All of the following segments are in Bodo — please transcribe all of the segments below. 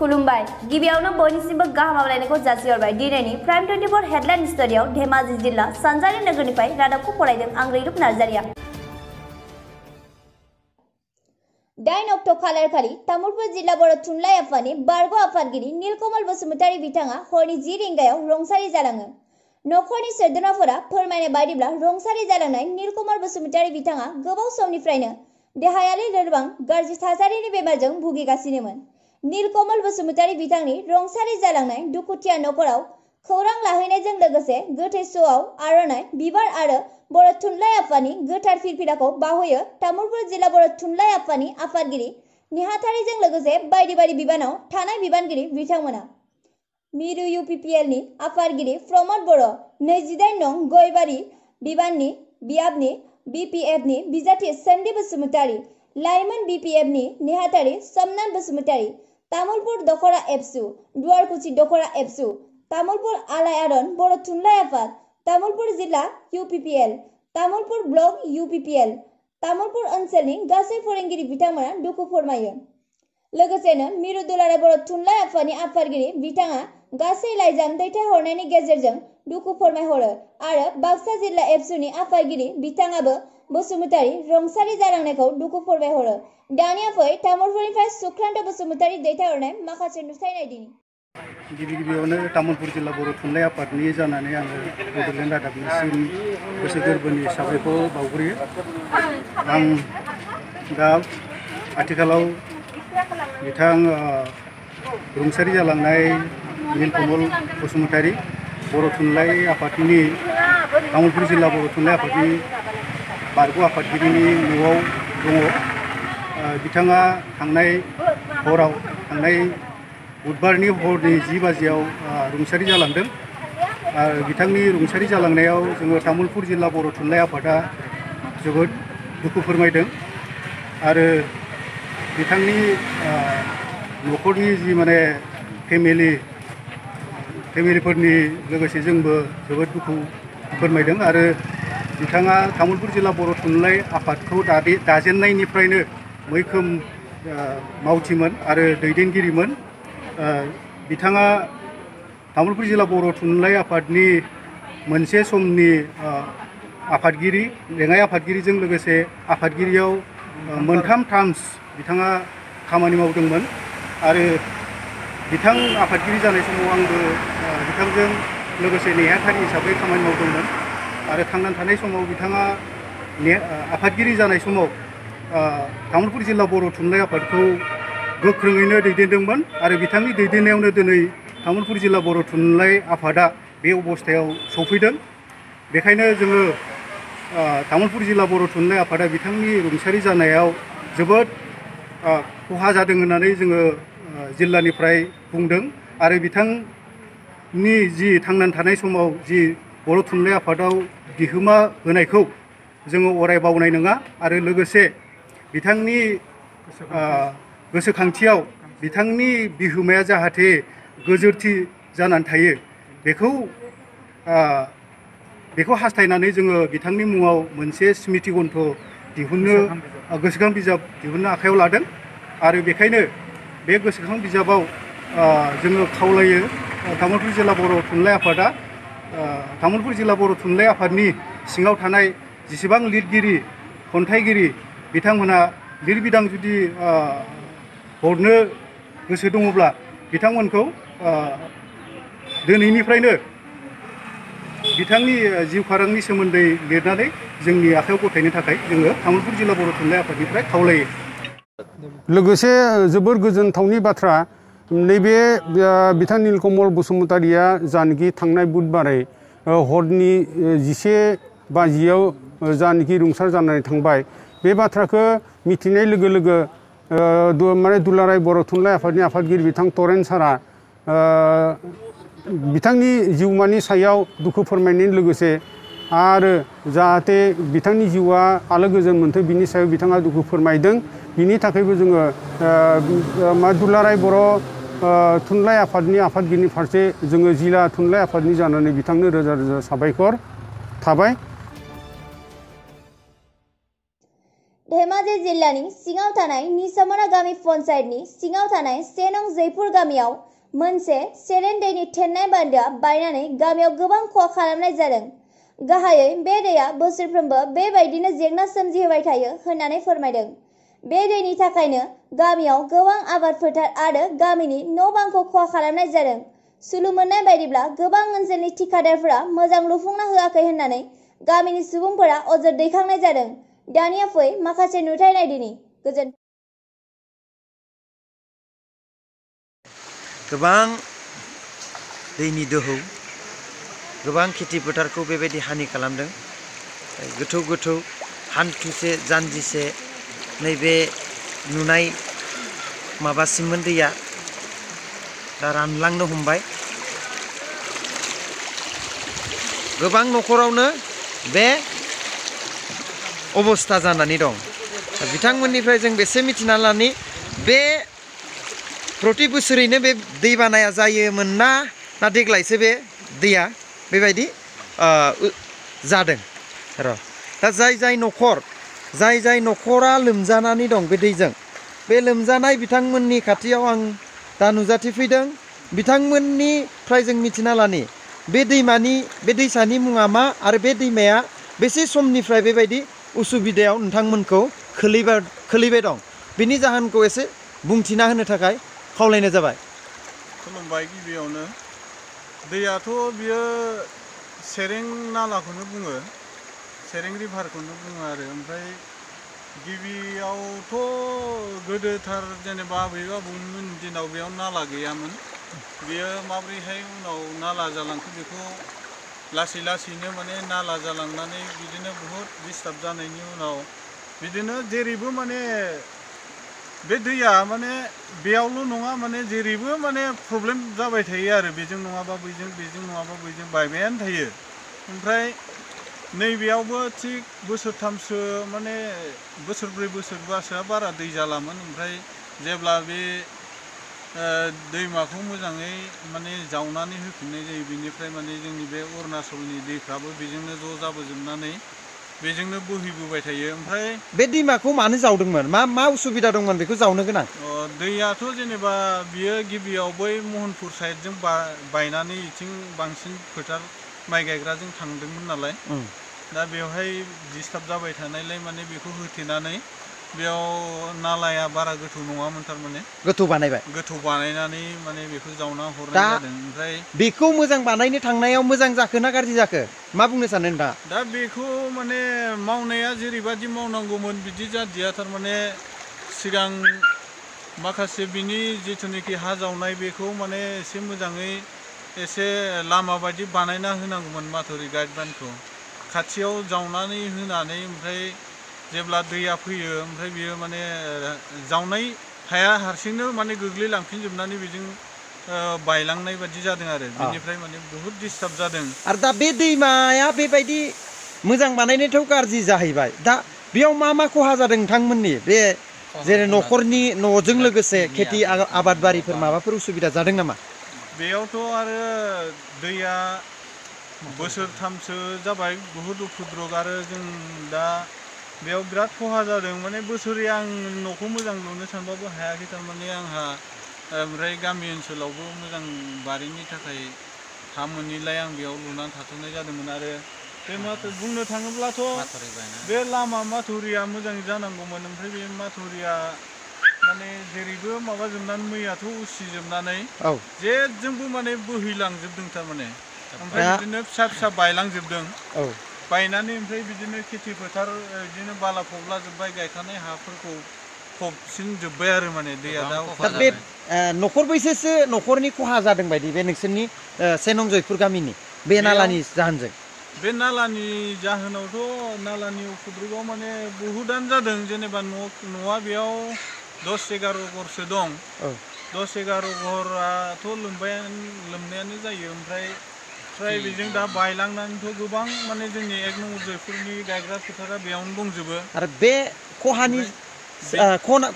खुलुमबाय गिबियावनो बयनिसिमबो गाहाम हामलायनायखौ जासिहरबाय। दिनैनि प्राइम 24 हेडलाइन स्टुडियाव धेमाजि जिल्ला सानजारि नोगोरनिफ्राय रादाबखौ फरायदों आं रैरुप नार्जारिया। 8 अक्ट' खालारखालि तामुलपुर जिल्ला बर' थुनलाइ आफादनि बारग' आफादगिरि नीलकमल बसुमतारी बिथाङा हरनि 10 रिंगायाव रुंसारि जालाङो। नखरनि सोद्रोमाफोरा फोरमायनाय बायदिब्ला रुंसारि जालांनाय नीलकमल बसुमतारी बिथाङा गोबाव समनिफ्रायनो देहायारि लोरबां गाज्रि थासारिनि बेमारजों भुगिगासिनोमोन। नीलकमल बसुमतारी बिथांनि रुंसारि जालांनाय दुखुथिया नखराव खौरां लाहैनायजों लोगोसे गोथै सहआव आर'नाइ बिबार आरो बर' थुनलाइ आफादनि गोथार फिरफिलाखौ बावहोयो तामुलपुर जिल्ला बर' थुनलाइ आफादनि आफादगिरि नेहाथारिजों लोगोसे बायदि बायदि बिबानाव थानाय बिबानगिरि बिथांमोना। मिरु UPPLनि आफादगिरि प्रमद बर', 28 नं गयबारि बिबाननि बियाबनि BPFनि बिजाथि सन्दी बसुमतारी, लाइमोन BPFनि नेहाथारि समनाथ बसुमतारी, तामुलपुर दखरा एबसु, दुवारकुसि दखरा एबसु, तामुलपुर आलायारन बर' थुनलाइ आफाद, तामुलपुर जिल्ला UPPL, Tamulpur block UPPL, Tamulpur ओनसोलनि गासै फोरोंगिरि बिथांमोना दुखु फोरमायो। लोगोसेनो मिरु दुलाराय बर' थुनलाइ आफादनि आफादगिरि बिथाङा गासै लाइजाम दैथायहरनायनि गेजेरजों दुखु फोरमायहरो आरो बाक्सा जिल्ला एबसुनि आफादगिरि बिथाङाबो बसुमतारी रुंसारि जालांनायखौ दुखु फोरमायहरो। दानिया फै तामुलपुरनिफ्राय सुक्रान्त बसुमतारी दैथायहरनाय माखासे नुथाय नायदिनि। गिबियावनो तामुलपुर जिल्ला बर' थुनलाइ आफादनि जानानै आङो बड'लेण्ड रादाबनिसिम गोसो गोरबोनि साबायखर बावग्रोयो। आं दा आथिखालाव बिथां रुंसारि जालांनाय नीलकमल बसुमतारी बर' थुनलाइ आफादनि तामुलपुर जिल्ला बर' थुनलाइ आफादनि बारग' आफादगिरिनि न'आव दङ। बिथाङा थांनाय बुधबारनि हरनि 10 बाजियाव रुंसारि जालांदों। बिथांनि रुंसारि जालांनायाव जोङो तामुलपुर जिल्ला बर' थुनलाइ आफादा जोबोद दुखु फोरमायदों आरो बिथांनि न'खरनि जि माने फेमिलिफोरनि लोगोसे जोंबो जोबोद दुखु फोरमायदों आरो बिथाङा तामुलपुर जिल्ला बर' थुनलाइ आफादखौ दाजेननायनिफ्रायनो मैखोम मावथिमोन आरो दैदेनगिरिमोन। बिथाङा तामुलपुर जिल्ला बर' थुनलाइ आफादनि मोनसे समनि आफादगिरि लेङाइ आफादगिरिजों लोगोसे आफादगिरियाव मोनथाम टार्म्स बिथाङा खामानि मावदोंमोन आरो बिथां आफादगिरि जानाय समाव आंबो बिथांजों लोगोसे नेहाथारि हिसाबै खामानि मावदोंमोन आरो थांनानै थानाय समाव बिथाङा आफादगिरि जानाय समाव तामुलपुर जिल्ला बर' थुनलाइ आफादखौ गोख्रोङैनो दैदेनदोंमोन आरो बिथांनि दैदेननायावनो दिनै तामुलपुर जिल्ला बर' थुनलाइ आफादा बे अबस्थायाव सफैदों। बेखायनो जोङो तामुलपुर जिल्ला बर' थुनलाइ आफादा बिथांनि रुंसारि जानायाव जोबोद खहा जादों होननानै जोङो जिल्लानिफ्राय बुंदों आरो बिथांनि जि थांनानै थानाय समाव जि बर' थुनलाइ आफादाव बिहोमा होनायखौ जोङो अराय बावनाय नङा आरो लोगोसे बिथांनि गोसोखांथियाव बिथांनि बिहोमाया जाहाथे गोजोरथि जानानै थायो बेखौ हास्थायनानै जोङो बिथांनि मुङाव मोनसे स्मृति ग्रन्थ दिहुननो गोसोखां बिजाब दिहुननो आखायाव लादों आरो बेखायनो बे गोसोखां बिजाबाव जोङो खावलायो तामुलपुर जिल्ला बर' थुनलाइ आफादा तामुलपुर जिल्ला बर' थुनलाइ आफादनि सिङाव थानाय जेसेबां लिरगिरि खन्थाइगिरि बिथांमोनहा लिरबिदां जुदि हरनो गोसो दङब्ला बिथांमोनखौ दिनैनिफ्रायनो बिथांनि जिउ खौरांनि सोमोन्दै लिरनानै जोंनि आखायाव गथायनो थाखाय जोङो तामुलपुर जिल्ला बर' थुनलाइ आफादनिफ्राय खावलायो। लोगोसे जोबोर गोजोनथावनि बाथ्रा नैबे बिथां नीलकमल बसुमतारीया जानखि थांनाय बुधबारै हरनि 11 बाजियाव जानखि रुंसार जानानै थांबाय बे बाथ्राखौ मिथिनाय लोगो लोगो माने दुलाराय बर' थुनलाइ आफादनि आफादगिरि बिथां तरेन सारा बिथांनि जिउमानि सायाव दुखु फोरमायनायनि लोगोसे आरो जाहाथे बिथांनि जिउआ आलो गोजोन मोन्थों बिनि सायाव बिथाङा दुखु फोरमायदों। बिनि थाखायबो जोङो दुलाराय बर' थुनलाइ आफादनि आफादगिरिनि फारसे जोङो जिल्ला थुनलाइ आफादनि जानानै बिथांनो रोजा रोजा साबायखर थाबाय। धेमाजि जिल्लानि सिङाव थानाय निसामरा गामि पन्चायतनि सिङाव थानाय 1 नं जैपुर गामियाव मोनसे सेरेन दैनि थेन्नाय बान्दोआ बायनानै गामियाव गोबां खहा खालामनाय जादों। गाहायै बे दैया बोसोरफ्रोमबो बेबायदिनो जेंना सोमजिहोबाय थायो होननानै फोरमायदों। बे दैनि थाखायनो गामियाव गोबां आबाद फोथार आरो गामिनि न' बांखौ खहा खालामनाय जादों। सुलु मोननाय बायदिब्ला गोबां ओनसोलनि ठिकादारफोरा मोजां लुफुंना होआखै होननानै गामिनि सुबुंफोरा अजद दैखांनाय जादों। दानिया फै माखासे नुथाय नायदिनि। गोजोन गोबां दैनि दोहौ गोबां खेथि फोथारखौ बेबायदि हानि खालामदों। गोथौ गोथौ हान्थुसे जानजिसे नैबे नुनाय माबासिममोन दैया दा रानलांनो हमबाय। गोबां न'खरावनो बे अबस्था जानानै दं। बिथांमोननिफ्राय जों बेसे मिथिना लानि बे प्रति बोसोरैनो बे दैबानाया जायोमोन ना देग्लायसो बे दैया बेबायदि जादों र'। दा जाय न'खरा लोमजानानै दं बे दैजों, बे लोमजानाय बिथांमोननि खाथियाव आं दा नुजाथिफैदों। बिथांमोननिफ्राय जों मिथिना लानि बे दैसानि मुङा मा आरो बे दैमाया बेसे समनिफ्राय बेबायदि उसुबिदायाव नोंथांमोनखौ खोलैबाय दं, बिनि जाहोनखौ एसे बुंथिना होनो थाखाय खावलायनाय जाबाय। खुलुमबाय। गिबियावनो दैयाथ' बियो सेरें नालाखौनो बुङो, सेरें रिभारखौनो बुङो आरो। ओमफ्राय गिबियावथ' गोदोथार जेनेबा आबै आबौमोननि दिनाव बेयाव नाला गैयामोन। बेयो माब्रैहाय उनाव नाला जालांखो बेखौ लासै लासैनो माने नाला जालांनानै बिदिनो बहुद डिस्टार्ब जानायनि उनाव बिदिनो जेरैबो माने बे दैया माने बेयावल' नङा, माने जेरैबो माने प्रब्लेम जाबाय थायो आरो। बेजों नङाबा बैजों, बेजों नङाबा बैजों बायबायानो थायो। ओमफ्राय नैबेयावबो थिग बोसोरथामसो माने बोसोरब्रै बोसोरबासोआ बारा दै जालामोन। ओमफ्राय जेब्ला बे दैमाखौ मोजाङै माने जावनानै होफिननाय जायो, बेनिफ्राय माने जोंनि बे अरुणाचलनि दैफ्राबो बेजोंनो ज' जाबोजोबनानै बेजोंनो बोहैबोबाय थायो। ओमफ्राय बे दैमाखौ मानो जावदोंमोन? मा उसुबिदा दंमोन बेखौ जावनो गोनां? दैयाथ' जेनेबा बियो गिबियाव बै महनपुर साइडजों बायनानै इथिं बांसिन फोथार माइ गायग्राजों थांदोंमोन नालाय। दा बेवहाय डिस्टार्ब जाबाय थानायलाय माने बेखौ होथेनानै बेयाव नालाया बारा गोथौ नङामोन, थारमाने गोथौ बानायनानै माने बेखौ जावना हरनाय जादों। ओमफ्राय बेखौ मोजां बानायनो थांनायाव मोजां जाखो ना गाज्रि जाखो, मा बुंनो सानो नोंथाङा? दा बेखौ माने मावनाया जेरैबादि मावनांगौमोन बिदि जादिया। थारमाने सिगां माखासे बिनि जिथुनाखि हा जावनाय बेखौ माने एसे मोजाङै एसे लामा बायदि बानायना होनांगौमोन, माथुरि गाइड बानखौ खाथियाव जावनानै होनानै। ओमफ्राय जेब्ला दैया फैयो ओमफ्राय बियो माने जावनाय हाया हारसिंनो माने गोग्लैलांफिनजोबनानै बेजों बायलांनाय बादि जादों आरो। बेनिफ्राय माने बहुद डिस्टार्ब जादों। आरो दा बे दैमाया बेबायदि मोजां बानायनायथ' गाज्रि जाहैबाय। दा बेयाव मा खहा जादों नोंथांमोननि बे जेरै न'खरनि न'जों लोगोसे खेथि आबादबारिफोर माबाफोर उसुबिदा जादों नामा? बेयावथ' आरो दैया बोसोरथामसो जाबाय बहुद उपद्रब। आरो जों दा बेयाव बिराद खहा जादों। माने बोसोरै आं न'खौ मोजां लुनो सानबाबो हायाखै। थारमाने आंहा ओमफ्राय गामि ओनसोलावबो मोजां बारिनि थाखाय हा मोनैलाय आं बेयाव लुनानै थाथ'नाय जादोंमोन। आरो बे बुंनो थाङोब्लाथ' बे लामा माथुरिया मोजाङै जानांगौमोन। ओमफ्राय बे माथुरिया माने जेरैबो माबाजोबनानै मैयाथ' उसिजोबनानै जेजोंबो माने बोहैलांजोबदों थारमाने। ओमफ्राय बिदिनो फिसा फिसा बायलांजोबदों। बायनानै ओमफ्राय बिदिनो खेथि फोथार बिदिनो बाला फबलाजोब्बाय, गायखानाय हाफोरखौ फबसिनजोब्बाय आरो माने दैया दा बे न'खरबैसेसो न'खरनि खहा जादों बायदि बे नोंसोरनि 1 नं जयपुर गामिनि बे नालानि जाहोनजों? बे नालानि जाहोनावथ' नालानि उपद्रबआव माने बहुदानो जादों। जेनेबा न'आ बेयाव 10-11 घरसो दं। 10-11 घराथ' लोमनायानो जायो। ओमफ्राय बेजों दा बायलांनानैथ' गोबां माने जोंनि 1 नं जयपुरनि गायग्रा फोथारा बेयावनो दंजोबो। आरो बे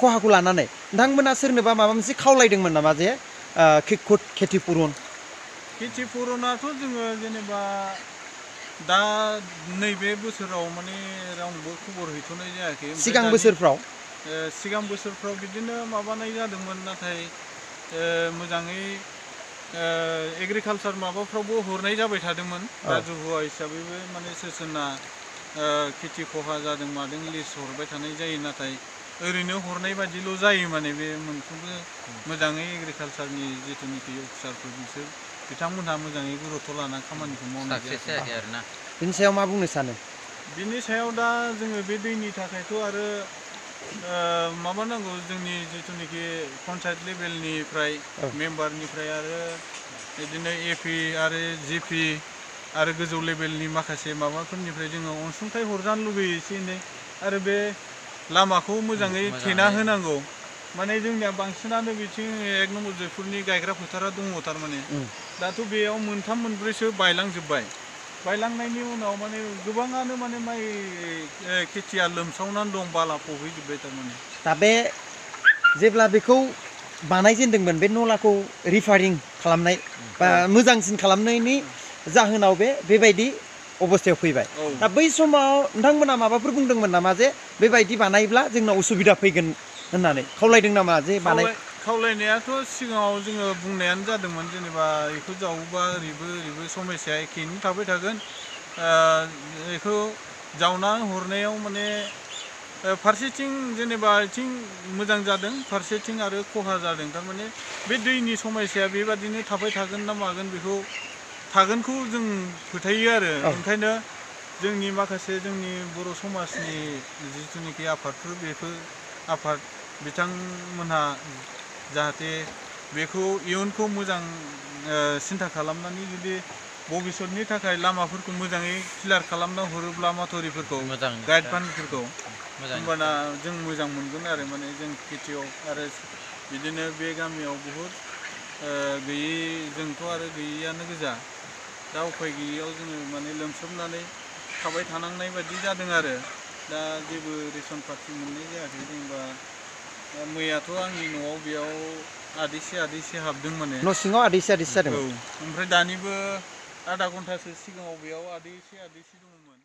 खहाखौ लानानै नोंथांमोना सोरनोबा माबा मोनसे खावलायदोंमोन नामा जे खेथि पुरनाथ' जोङो जेनेबा दा नैबे बोसोराव माने रावबो खबर हैथ'नाय जायाखै सिगां बोसोरफ्राव सिगां बोसोरफ्राव बिदिनो माबानाय जादोंमोन नाथाय मोजाङै एग्रिकालसार माबाफ्रावबो हरनाय जाबाय थादोंमोन राजुहुवा हिसाबैबो माने सोरसोरना खेथि खहा जादों मादों लिस्ट हरबाय थानाय जायो नाथाय ओरैनो हरनाय बादिल' जायो माने बे मोनफ्रोमबो मोजाङै एग्रिकालसारनि जिथुनिखि अफिसारफोर बिसोर बिथांमोनहा मोजाङै गुरुत्व लाना खामानिखौ मावनाय जायाखै आरोना बिनि सायाव मा बुंनो सानो बिनि सायाव दा जोङो बे दैनि थाखायथ' आरो माबा नांगौ जोंनि जिथुनिखि पन्सायत लेभेलनिफ्राय मेम्बारनिफ्राय आरो बिदिनो एपि आरो जिपि आरो गोजौ लेभेलनि माखासे माबाफोरनिफ्राय जोङो अनसुंथाइ हरजानो लुगैयो एसे एनै आरो बे लामाखौ मोजाङै थेना होनांगौ माने जोंनिया बांसिनानो बिथिं 1 नम्बर जयपुरनि गायग्रा फोथारा दङ थारमाने दाथ' बेयाव मोनथाम मोनब्रैसो बायलांजोब्बाय बायलांनायनि उनाव माने गोबाङानो माने माइ खेथिया लोमसावनानै दं बाला फबहैजोब्बाय थारमाने दा बे जेब्ला बेखौ बानायजेनदोंमोन बे नलाखौ रिफारिं खालामनाय बा मोजांसिन खालामनायनि जाहोनाव बेबायदि अबस्थायाव फैबाय दा बै समाव नोंथांमोना माबाफोर बुंदोंमोन नामा जे बेबायदि बानायब्ला जोंनाव उसुबिदा फैगोन होननानै खावलायदों नामा जे खावलायनायाथ' सिगाङाव जोङो बुंनायानो जादोंमोन जेनेबा बेखौ जावोबा ओरैबो समस्या एखेयैनो थाबाय थागोन बेखौ जावना हरनायाव माने फारसेथिं जेनेबा आथिं मोजां जादों फारसेथिं आरो खहा जादों थारमाने बे दैनि समस्याया बेबादिनो थाबाय थागोन ना मागोन बेखौ थागोनखौ जों फोथायो आरो ओंखायनो जोंनि माखासे जोंनि बर' समाजनि जिथुनिखि आफादफोर बेफोर आफाद बिथांमोनहा जाहाथे बेखौ इयुनखौ मोजां सिन्था खालामनानै जुदि भबिसतनि थाखाय लामाफोरखौ मोजाङै क्लियार खालामना हरोब्ला माथरिफोरखौ गाइड बानफोरखौ होमबाना जों मोजां मोनगोन आरो माने जों खेथियाव आरो बिदिनो बे गामियाव बुहुद गैयै जोंथ' आरो गैयैयानो गोजा दा उफाय गैयैयाव जोङो माने लोमसावनानै थाबाय थानांनाय बायदि जादों आरो दा जेबो रेसन पार्टि मोननाय जायाखै जेनेबा मैयाथ' आंनि न'आव बेयाव आदैसे हाबदों माने न' सिङाव आदैसे जादों ओमफ्राय दानिबो आधा घन्टासो सिगाङाव बेयाव आदैसे दङमोन